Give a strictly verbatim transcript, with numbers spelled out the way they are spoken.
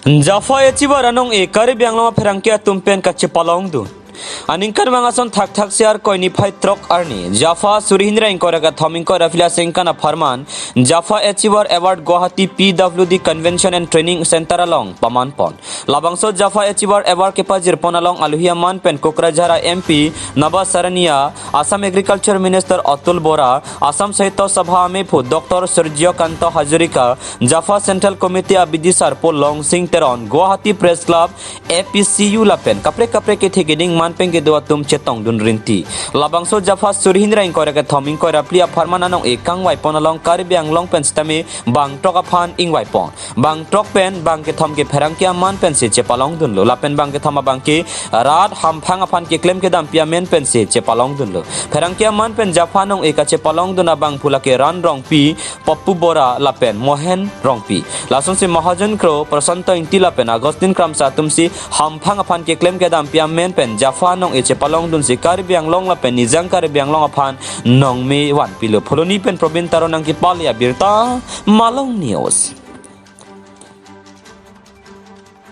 Jafa Achiever anong-e Karbi Anglong apherangke atum pen kachepalongdun. Aningkanvang ason thakthak Siar Koi niphai throk arni Jafa suri hini ra ingkoi ra kethom ingkoi ra phli asengkan apharman Jafa Achiever Award Guwahati P W D Convention and Training Center along pamanpon. Labangso Jafa Achiever Award kepajirpon along aluhi aman pen Kokrajhar a M P Naba Sarania, Assam Agriculture Minister Atul Bora, Assam Sahitya Sabha amephu Doctor Surjya Kanta Hazarika, Jafa Central Committee abidi sarpo Longsing Teron, Guwahati Press Club, A P C U lapen kaprek kaprek kethe keding man pen kedo atum chetongdun rinti. Labangso Jafa suri hini ra ingkoi ra kethom ingkoi ra phli apharman anong-e kangvaipon along Karbi Anglong pen sitame bang throk aphan ingvaipon. Bang throk pen bang kethom ke pherangke aman pensi chepalongdunlo. Lapen bang kethom abangke rat hamphang aphan keklem kedampi amen pensi chepalongdunlo. Pherangke aman pen Jafa anong-e kachepalongdun abangphu lake Ran Rongpi, Pappu Bora lapen Mohen Rongpi. Lasonsi Mahajan Kro, Prasanto Ingti lapen Augustine Kramsa atumsi hamphang aphan keklem kedampi amen pen Jafa anong-e chepalongdunsi Karbi Anglong lapen Nijang Karbi Anglong aphan nongme vanpilo. Phuloni pen Probin Teron nangkepale abirta, Malong News.